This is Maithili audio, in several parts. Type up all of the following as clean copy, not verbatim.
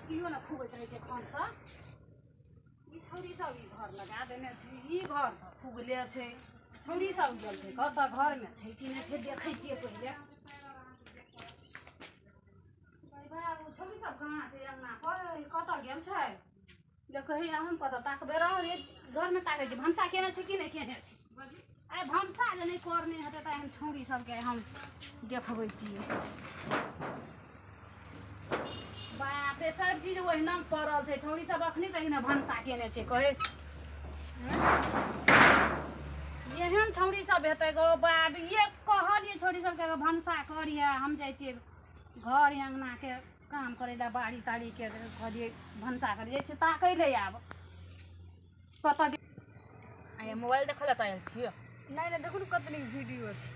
मटकियो ने खुबैत रहै छै खनसँ। ई छौड़ी सब ई घर लगा देने छै, ई घर तऽ खुगले छै। छौड़ी सब गेल छै कतऽ, घरमे छै कि नहि छै देखै छियै पहिले। बाबू छौड़ी सब कहाँ छै? अङ्गना पर कतऽ गेल छै? देखै हम कतऽ ताकबै रह रे, घरमे ताकै छी। भनसा केने छै कि नहि केने छै? आइ भनसा जे नहि करने हेतै तऽ हम छौड़ी सबके हम देखबै छियै। बाप रे, सब चीज ओहिना पड़ल छै। छौड़ी सब अखनी तक ने भनसा केने छै। कहै एहन छौड़ी सब हेतै गो बाप। ये कहलियै छौड़ी सबके भनसा करिहे, हम जाइ छियै घर अङ्गनाके काम करै लए, बाड़ी ताड़ीके कहलियै भनसा करै जाइ छियै ताकै लए। आब कतऽ मोबाइल देखै लए तऽ आयल छियै? नहि नहि, देखू ने कते नीक वीडियो छै।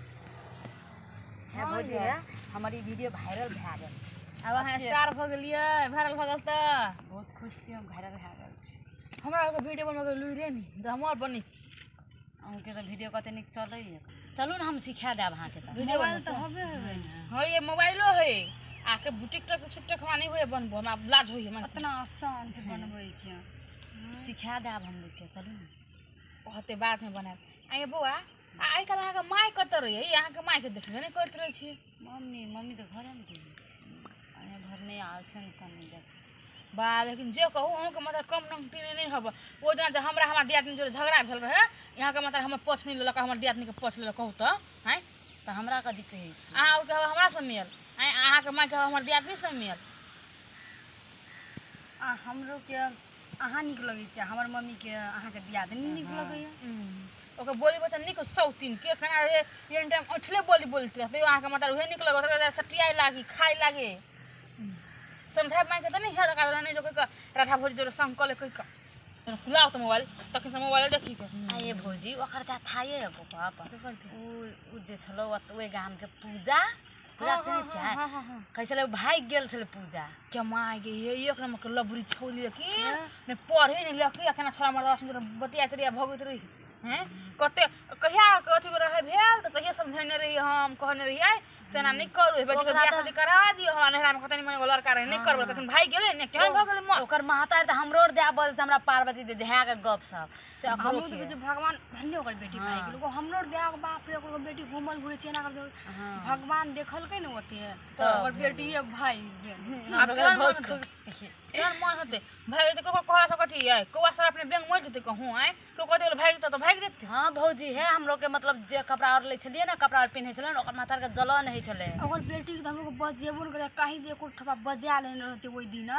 हे भौजी, हे हमर ई वीडियो वायरल भए गेल छै। आब अहाँ स्टार भऽ गेलियै, वायरल भऽ गेल तऽ बहुत खुश छी हम, वायरल भए गेल छी। हमरा आरके वीडियो बनबैके लुइरे नहि तऽ हमहूँ आर बनै। अहूँके तऽ वीडियो कते नीक चलैए। चलू ने हम सिखा देब अहाँके। तऽ वीडियो मोबाइल तऽ हबे हबे ने। हँ, ये मोबाइलो है आके टिकटॉक सिकटॉक हमरा नहि होइए बनबो, हमरा लाज होइए। उतना आसान छै बनबैके। सिखा देब हम लोगके, चलू ने। कहते बादमे बनायब। आइ बौआ, आइ काल्हि अहाँके माय कतऽ रहैए? अहाँके मायके देखबे नहि करैत रहै छी। मम्मी मम्मी तऽ घरेमे छै, घर नहि आयल छै ने कनि देख। बा, लेकिन जे कहू अहूँके मतलब कम नमकीन नहि हब। ओहि दिना जे हमरा हमर दियादनी जोड़े झगड़ा भेल रहै, यहाँके मतलब हमर पछ नहि लेलक, हमर दियादनीके पछ लेलक। कहू तऽ आँय, तऽ हमरा कथी कहै छी? अहाँ आरके हमरा से मेल, आँय अहाँके मायके हमर दियादनी से मेल। आ हमरोके अहाँ नीक लगै छै, हमर मम्मीके अहाँके दियादनी नीक लगैए। ओकर बोली बच्चा नीक सौतीन के केना रे, एनी टाइम ऐठले बोली बोलैत रहतै। तैयो अहाँके मतलब उहे नीक लगत रहै, सटियाइ लागी खाइ लागे। समझाय मायके तऽ नहि हैत रहने जो कहि राधा भौजी जोड़े संग कऽ ले कहि कऽ। लाउ तऽ मोबाइल, तखन से मोबाइल देखी के। आ ये भौजी, ओकर तऽ थाये एगो गप। उ जे छलौ ओहि गामके पूजा, पूजा चिन्है छियै? कहै छलै भागि गेल छलै पूजा। के माय गे, ये एक नंबर के लबरी छौली, लेकिन ने पढ़े ने लिखे, केना छोड़ा मरदा बतियाइत रही भगैत रही। हैं कते कहिया अथी रहे भेल तऽ तहिया समझेने रही, हम कहने रहियै से एना नहि करू, बेटीके बियाह शादी करा दियौ। हमरा नैहरामे कते निमन एगो लड़का रहै, नहि करबै कखन भागि गेलै ने, केहन भऽ गेलै मन। ओकर महतारी तऽ हमरो आर दए बजै हमरा पार्वती दे के गप सप से। हमहूँ तऽ कहै भगवान धन्य ओकर बेटी भागि गेल। हमरो आर दए बाप रे, ओकर बेटी घूमल घुरै छै एना कर, भगवान देखलकै ने ओते तऽ ओकर बेटिए भागि गेल। बहुत खुश छी, केहन मन हेतै भागि जेतै। ककरो कहला से कथी अइ, कौआ सब अपने बैंक मरि जेतै कहूँ। आँय केओ कहतै भागि जेतै तऽ भागि जेतै। हाँ भौजी, हे हमरो के मतलब जे कपड़ा और लै छलियै ने, कपड़ा और पिन्है छलै ने, ओकर माथा के जलन होइ छलै। ओकर बेटीके तऽ हमरो बजेबो नहि करै, कहीं जे एको ठोपा बजा लेने रहतै ओहि दिना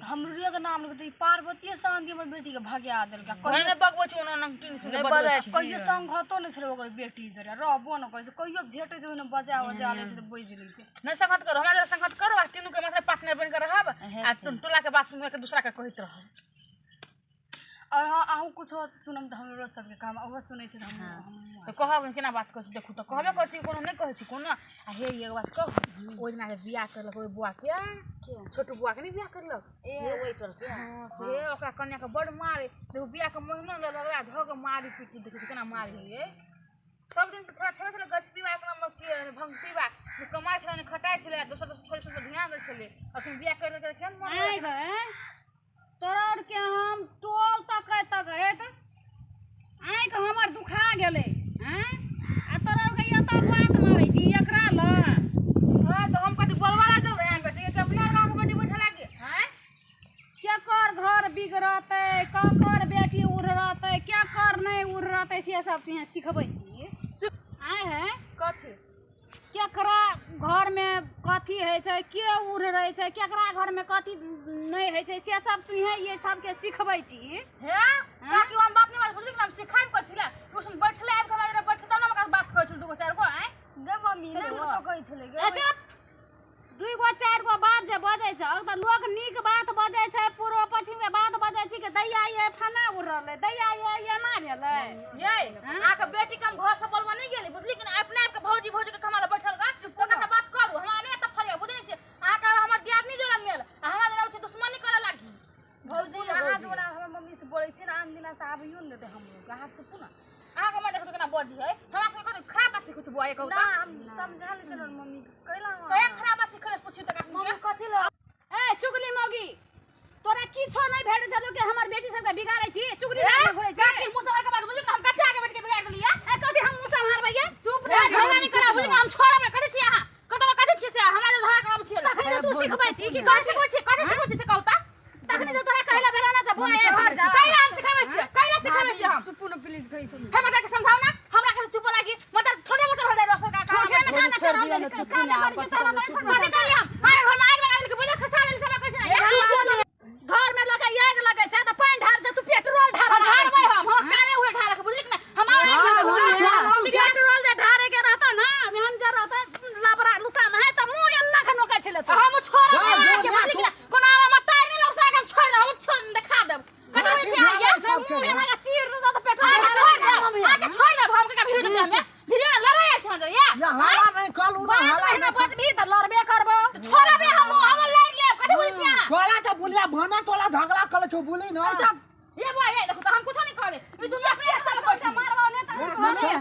हमरे के नाम लगतै। पार्वतीये शान्ति हमर बेटीके भगा देलकै। कहियो बगबै छै ओना नमकीन सुनै कहियो संगतो नहि छलै ओकर बेटी जरे, रहबो नहि करै छै। कहियो भेटै छै ओहिना बजा बजा लै छै तऽ बजि लै छै। नहि संगत करू, हमरा जरा संगत करू आ तीनू के मतलब पार्टनर बनि कऽ रहब आ टोला के बात सुनि कऽ दूसरा के कहैत रहब। और हाँ, अहूँ कुछो सुनम तऽ हमरो सबके कहब, ओहो सुनै छै तऽ कहब केना बात करै छी। देखू तऽ कहबे करै छी, कोनो नहि कहै छी कोनो। आ हे एगो बात कहू, ओहि दिना जे बियाह करलक ओहि बौआके, छोटू बौआके नहि बियाह करलक ए ओहि टोलके? हँ, से ओकरा कन्याके बड्ड मारे। देखू बियाहके महीना लगला धऽ कऽ मारी पीटी, देखै छी केना मारी होइए। सब दिन से छोड़ा छेबे छलै गछ पीबा, एक नंबर के भंग पीबा, ने कमाइ छलै ने खटाइ छलै, दोसर दोसर छोड़ि छोड़ि ध्यान दै छलै। अखन बियाह करि देलकै केहन मन। आँय गए तोरा आरके हम टोल तकैत तकैत आँखि हमर दुखा गेलै। आँय आ तोरा आरके एतऽ बात मारै छी एकरा लए? हाँ तऽ हम कथी बोलबा लागल रहे बेटी के, अपना गाँव के बेटी बैठे लागे। आँय केकर घर बिगड़तै, ककर बेटी उड़तै, केकर नहि उड़तै, से सब तुहें सिखबै छी? आँय है कथी केकरा घरमे कथी होइ छै, के उड़ै छै, केकरा घरमे कथी नहि होइ छै, से सब तुहें ये सबके सिखबै छी? हे काकी, हम बात नहि बात बुझली, हम सिखाइब कथी ला? तू सुन बैठले आबि के हमरा बैठले तब ने हमरा बात कहै छल दूगो चारि गो। आँय गे मम्मी, नहि कुछो कहै छलै गे। अच्छा, दुइ गो चारि गो बात जे बजै छै तऽ लोक नीक बात बजै छै, पूर्व पश्चिमके बात बजै छै कि दैया ये फना उड़लै, दैया ये एना भेलै। ये अहाँके बेटी के हम घर से बोलबो नहि गेली, बुझली कि नहि? अपने आपके भौजी भौजी के हमरा बैठल गा ओकरा से बात करू, हमरा नहि एतऽ फरिया। बुझै नहि छियै अहाँके हमर दियादनी जोड़ा मेल आ हमरा जोड़ा छै दुश्मनी करऽ लागी। भौजी, अहाँ जे ओना हमर मम्मी से बोलै छियै ने, आन दिना से आबियो ने देतै हमरो। अहाँ चुपू ने। अहाँके माय देखो केना बजी है, हमरा सबके कथी खराब बात सिखै छै बुआ? कहू ना, हम समझा ले चलो मम्मी के कैला। कहिया खराब बात सिखल पूछियो तऽ मम्मी कथी ल ए चुगली मौगी। सबके बिगाड़ै छी चुगली लागल घुरै छी। काकी मुंह सम्हार के बात बुझली ना, हम कच्चा के बैठ के बिगाड़ देलियै। ए कथी हम मुंह सम्हारबै ये? चुप रह, झगड़ा नहीं करा बुझली ना, हम छोड़ब ने कथी छी अहाँ कतौ कथी छी से हमरा जे झगड़ा कराबै छियै। तखने तऽ तू सिखबै छी की कथी सिखबै छी, कथी सिखबै छी से कहू त। तखने तऽ तोरा कहला भेला ना से बुआ ए घर जा। कैला हम सिखेबै से, कैला सिखेबै से हम। चुपू न प्लीज कहै छी। हे माता के समझाओ ना, हमरा के चुप लागी मतलब छोटे मोटे हो जाय दोसर का छोटे में खाना चढ़ा दे, काम नहीं करै छै तोरा तोरा छोड़ कथी कहली हम हाय घर में आग लगा देलकै बुझे खसा देलकै हमरा कहै छै ना। घर में लगे आग लगे छै तऽ पानि ढार छै तू पेट्रोल ढार ढारबै हम, हां काले उहे ढार के बुझली कि ना, हम और एक पेट्रोल जे ढारे के रहता ना एहन जे रहता लबरा लुसा में है तऽ मुंह एन्ना के नोकै छलै तो। हम छोड़ब के बुझली कि ना, कोनो आमा मत तार नहीं लौसा के हम छोड़ हम छोड़ देखा देब कथी होइ छै ये मुंह एन्ना के चीर देता तऽ पेट्रोल आके छोड़ देब, आके छोड़ देब हम के भिड़ देब हम भिड़ में लड़ाई छै हम या या हाला नहीं कल उ ना हाला बात बचबी तऽ लड़बे करबो। छोड़ब हम हम लड़ लेब कथी बोलै छी अहाँ? तोला त बुलिया भना तोला झगड़ा करे छौ बुली ना। अच्छा ये बुआ ये देखो त हम कुछो नहीं कहबे, ई दुनू अपने चल बैठ मारबो ने तऽ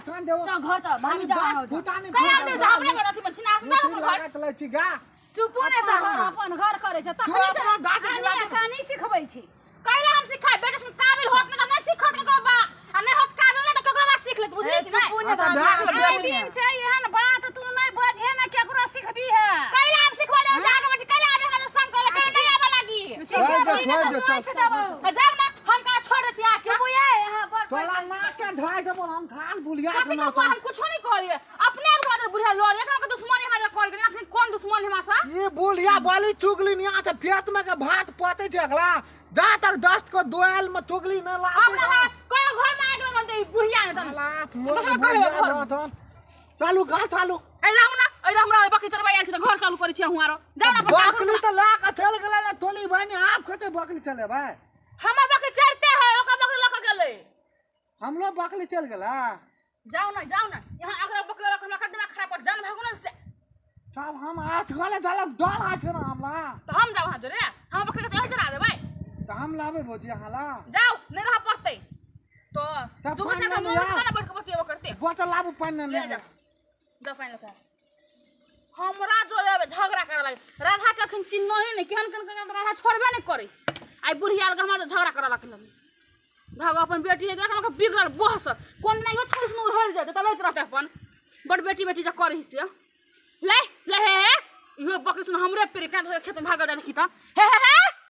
कान देबो चल घर चल भाभी जा फुटा नहीं कैला देब अपने घर अथी में छिना सुना अपन घर। लागत लै छी गा चुपो ने तऽ अपन घर करे छै तू अपना दादी के लागे कहानी सिखबै छी। कैला हम सिखाय बेटा सुन काबिल होत न त नहीं सिखत केकरो बा आ नहीं होत काबिल न त केकरो बात सीख लेत बुझली कि नहीं? आइ दिन छै एहन बात तू नहीं बजे ना केकरो सिखबी है। कैला हम सिखवा देब से आगे बेटी कैला आबे हमरा संग करे कैला नहीं आबे लागी। छोड़ दे चल जाओ ना हम का छोड़ दे छी आके चुपू ये यहाँ पर तोला नाक के ढाई देबो हम थाल बुलिया के के ना। हम कुछो नहीं कहलिए अपने आप के बुढ़िया लड़ एकरा के दुश्मनी हमरा कर गेल अखनी कोन दुश्मनी हमरा से? ई बुलिया बोली चुगली नहीं आ त पेट में के भात पते छै अगला जा तक दस्त को दोयल में चुगली न ला अपना कोई घर में आगि लगन दे बुढ़िया ने तन लाफ चालू घर चालू। ए रहू ना ए हमरा बकरी चरबै आयल छी त घर चालू करै छी अहुँ आरो जाउ ना। बकरी त ला के चल गेलै ना तोली बहनी आप कते बकरी चले भाई? हमर बकरी चरते है ओकर बकरी लक गेलै। हमलो बकरी चल गेला। जाउ ना जाउ ना यहाँ अगला बकरी लक हमरा दिमाग खराब कर जान भागु ना से। तब हम आज गले चलब डर आज ना हमरा त हम जाउ हां जोरे हम बकरी के त चरा देबै त हम लाबे भौजी अहाँ ला जाउ नहीं रह पड़तै तो दुगो से हम ना बैठ के बतियाबो करते। बोतल लाबू पानी ले जा जा पानी लका। हमरा जोरे अब झगड़ा करे लागे राधा के अखन चिन्ह ही नहीं केहन केहन केहन राधा छोड़बे नहीं करे आई बुढ़िया लग हमरा झगड़ा करे लागे भाग अपन बेटी एक हमरा बिगड़ल बहस कोन नहीं हो छोड़ सुन उड़ल जाय त लैत रहते अपन बड़ बेटी बेटी जे करही से ले ले हे हे इहो बकरी सुन हमरे पेड़ केना खेत में भागल जाय देखी त हे हे हे